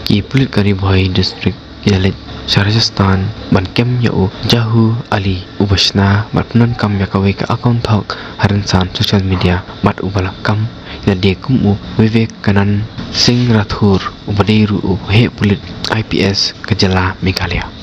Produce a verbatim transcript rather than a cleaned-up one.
Ki pulit ka Ri Bhoi District ki la leit sha Rajasthan ban kem ïa u Jahu Ali uba shna bad pyndonkam ïa kawei ka account thok ha rynsan social media bad uba la kam ïalade kum u Vivekanand Singh Rathore uba dei ruh u heh pulit I P S ka jylla Meghalaya.